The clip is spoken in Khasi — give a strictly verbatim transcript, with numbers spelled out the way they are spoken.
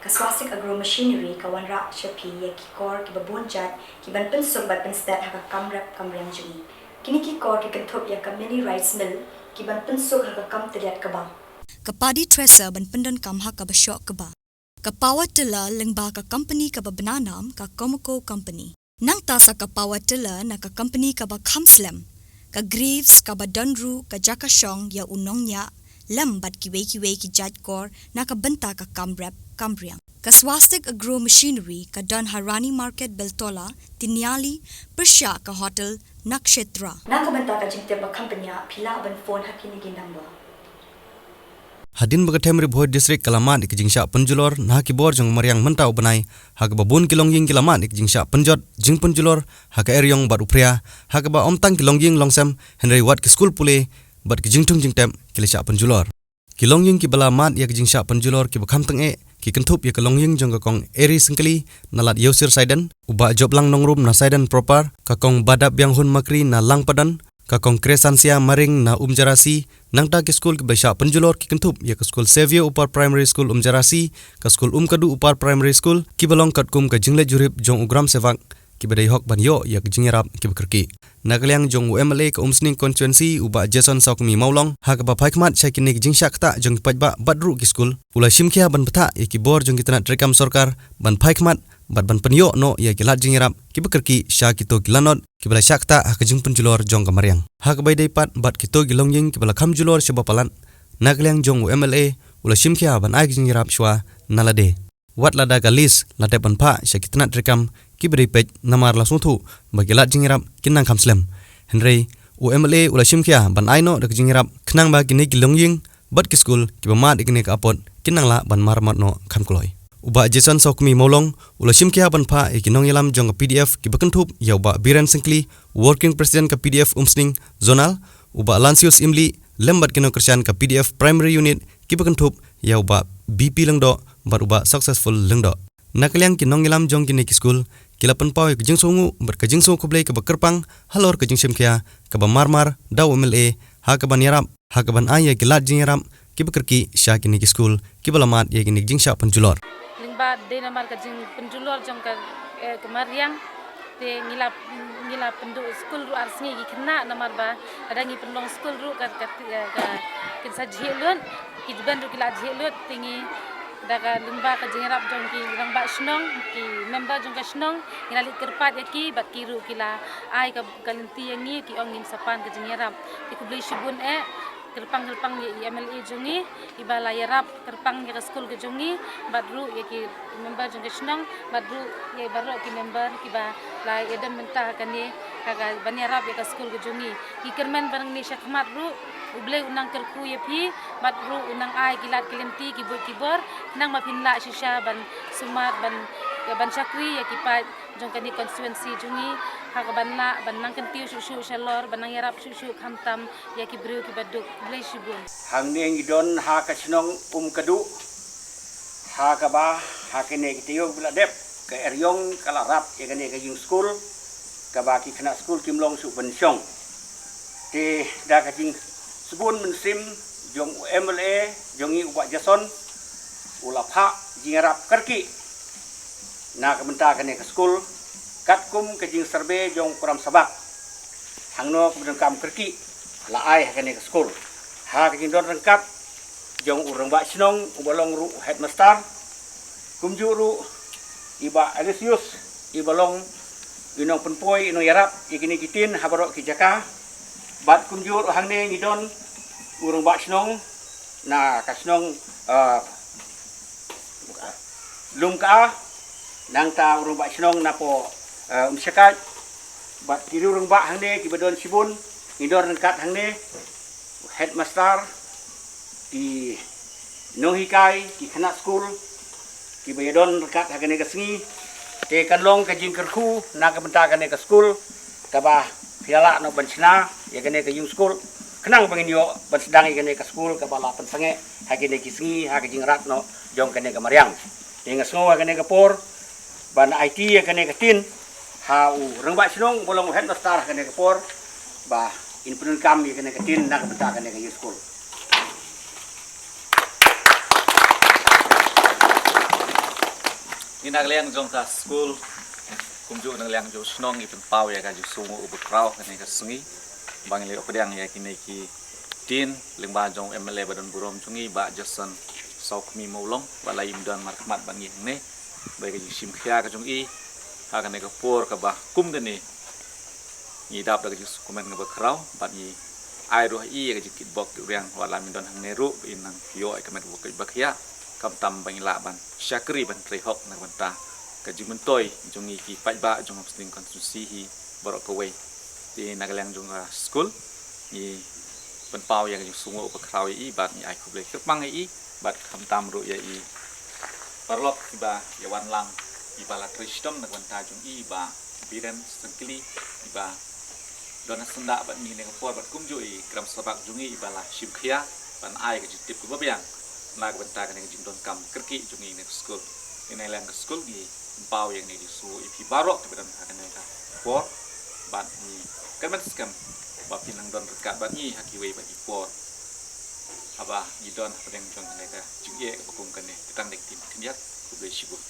Ka Swastik Agro Machinery ka wanrah sha phi ïa ki kor kiba bun jait ki ban pynsuk bad pynstet ha ka kam rep kam riang jong ngi. Kine ki kor ki kynthup ïa ka mini rice mill ki ban pynsuk ha ka kam tylliat kaba. Ka paddy thresher ban pyndonkam ha kaba shoh kaba. Ka power tiller lyngba ka company kaba bna nam ka Comaco Company. Nangta sa ka power tiller na ka company kaba kham slem. Ka Greaves kaba don ruh ka jaka shong ïa u nongñiah lem bad kiwei kiwei ki jait kor na ka bynta ka kam rep kam riang. Ka Swastik Agro Machinery ka don ha Rani Market Beltola, Tiniali, pyrshah ka hotel Nakshetra. Na ka bynta ka jingtip ba kham bniah phi lah ban phone ha kine ki number. Hadien ba ka Them Ri Bhoi District ka la mad ïa ka jingshah pynjulor na ki bor jong ka mariang mynta u bnai, ha kaba bun ki longïing ki la mad ïa ka jingshah pynjot jingpynjulor ha ka eriong bad u phria, ha kaba ym tang ki longïing longsem hynrei wat ki skul pule bad ki jingthung jingtep ki la shah pynjulor. Ki longïing kiba la mad ïa ka jingshah pynjulor kiba kham tyngeh ki kynthup ïa ka longïing jong ka Kong Eri Syngkli na Lad Ïewsir Saiden, u Bah Joplang Nongrum na Saiden proper, ka Kong Badap Bianghun Makri na Langpadon, ka Kong Kresansia Maring na Umjarasi. Nangta ki skul kiba shah pynjulor ki kynthup ïa ka skul Xavier Upper Primary School Umjarasi, ka skul Umkadu Upper Primary School, kiba long katkum ka jingleit jurip jong u Gram Sevak, kiba dei hok ban ïoh ïa ka jingïarap kiba kyrkieh. Na ka liang jong u M L A ka Umsning Constituency u Bah Jason Sawkmie Mawlong, ha kaba phai khmat sha kine ki jingshah ktah jong ki paidbah bad ruh ki skul, u la shim khia ban bthah ïa ki bor jong ki tnat treikam sorkar ban phai khmat bad ban pynïoh noh ïa ki lad jingïarap kiba kyrkieh sha kito ki lanot kiba la shah ktah ha ka jingpynjulor jong ka mariang. Ha kaba ïadei pat bad kito ki longïing kiba la kham julor sha ba palat, na ka liang jong u M L A u la shim khia ban ai ka jingïarap shuwa na lade. Wat lada ka list la dep ban phah sha ki tnat treikam kiba dei peit namar la sngewthuh ba ki lad jingïarap kin nang kham slem. Hynrei u M L A u la shim khia ban ai noh da ka jingïarap khnang ba kine ki longïing bad ki skul kiba mad ïa kine ka apot kin nang lah ban marammot noh kham kloi. U Bah Jason Sawkmie Mawlong u la shim khia ban phah ïa ki nongïalam jong ka P D F kiba kynthup ïa u Bah Biren Syngkli, Working President ka P D F Umsning Zonal, u Bah Lansius Imli, lem bad ki nongkyrshan ka P D F Primary Unit kiba kynthup ïa u Bah B P Lyngdoh bad u Bah Successful Lyngdoh. Na ka liang ki nongïalam jong kine ki skul ki la pynpaw ïa ka jingsngewnguh bad ka jingsngewkhublei kaba kyrpang halor ka jingshim khia kaba marmar da u M L A ha kaban ïarap, ha kaban ai ïa ki lad jingïarap kiba kyrkieh sha kine ki skul kiba la mad ïa kine ki jingshah pynjulor. Lyngba dei namar ka jingpynjulor jong ka, eh, ka mariang, te ngi la, ngi la pynduh skul ruh ar sngi ki khynnah namar ba lada ngi pynlong skul ruh ka, ka, ka, ka kin sa jhieh lut, ki jben ruh ki la jhieh lut, te ngi da ka lyngba ka jingïarap jong ki rangbah shnong, ki member jong ka shnong, ngi la leit kyrpad ïa ki bad ki ruh ki la ai ka, ka lynti ïa ngi, ki ong ngim sa pan ka jingïarap. Te khublei shibun eh, kyrpang kyrpang ïa i M L A jong ngi iba la ïarap kyrpang ïa ka skul ka jong ngi, bad ruh ïa ki member jong ka shnong, bad ruh ïa baroh ki member kiba la ïadon bynta ha kane, ha ka ban ïarap ïa ka skul ka jong ngi. Ngi kyrmen ba nangne shakhmat ruh U Blei u nang kyrkhu ïa phi, bad ruh u nang ai ki lad ki lynti, ki buit ki bor, khnang ba phin lah shisha ban sumar, ban, ban shakri ïa ki paid jong kane constituency jong ngi, ha kaban lah ban nang kyntiew shuh shuh shalor, ban nang ïarap shuh shuh khamtam ïa ki briew kiba duk. Khublei shibun. Hangne ngi don ha ka shnong Umkadu, ha kaba ha kine ki taïew ba la dep ka eriong ka la rap ïa kane ka ïing skul, kaba ki khynnah skul kim long shuh ban shong. Te da ka jingsbun mynsiem jong u M L A jong ngi u Bah Jason, u la phah jingïarap kyrkieh na ka bynta kane ka skul, katkum ka jingsurvey jong u Kram Sabak. Hangno kaba donkam kyrkieh la ai ha kane ka skul. Ha ka jingdon ryngkat jong u rangbah shnong uba long ruh u headmaster, kumjuh ruh i Bah Aloysius iba long i nongpynpoi, i nongïarap ïa kine ki tin ha baroh ki jaka. Bad kumjuh ruh hangne ngi don u rangbah shnong na ka shnong, eh, Lumka, nangta u rangbah shnong napoh, eh, Umshakait, bad ki riew rangbah hangne kiba don shibun, ngi don ryngkat hangne, headmaster, ki nonghikai, ki khynnah skul kiba ïadon ryngkat ha kane ka sngi. Te kan long ka jingkyrkhu na ka bynta kane ka skul, kaba phi la lah noh ban shna ïa kane ka ïing skul, khnang ba ngin ïoh ban sdang ïa kane ka skul kaba la pynsangeh ha kine ki sngi ha ka jingïarap noh jong kane ka mariang. Te nga sngew ha kane ka por ban aiti ïa kane ka tin ha u rangbah shnong uba long u headmaster ha kane ka por, ba in pyndonkam ïa kane ka tin na ka bynta kane ka ïing skul. Ngi na ka liang jong ka skul, kumjuh na ka liang jong shnong, ngi pynpaw ïa ka jingsngewnguh uba khraw kane ka sngi ba ngi la ïoh pdiang ïa kine ki ktien lyngba jong u M L A ba don burom jong ngi, Bah Jason Sawkmie Mawlong, ba la ïoh don markhmat bad ngi hangne. Ba ïa ka jingshim khia ka jong i ha kane ka por kaba kum kane ngi dap da ka jingsngewkmen kaba khraw bad ngi ai ruh ïa ka jingkitbok kitrwiang, wat la ym don hangne ruh ba in nang ïoh ïa ka met ba khia, khamtam ba ngi lah ban shakri ban trei hok na ka bynta ka jingmyntoi jong ngi ki paidbah jong Umsning constituency hi baroh kawei. Te na ka liang jong ka skul ngi pynpaw ïa ka jingsngewnguh uba khraw ïa i bad ngi ai khublei kyrpang ïa i bad khamtam ruh ïa i paralok kiba ïa wan lang, iba la trei shitom na ka bynta jong i, Bah Biren Sangkili, iba don ha syndah bad ngi ne ka por bad kumjuh i kram sabak jong i iba la shim khia ban ai ka jingtip kaba biang na ka bynta kane ka jingdonkam kyrkieh jong i ne ka skul. Te na ka liang ka skul ngi pynpaw ïa kane ka jingsngewnguh ïa phi baroh kiba don ha kane ka por bad ngi kyrmen skhem ba phin nang don ryngkat bad ngi ha kiwei pat ki por haba ngi don hapdeng jong kane ka jingeh kaba kum kane. Te tang dei ktien khyndiat, khublei shibun.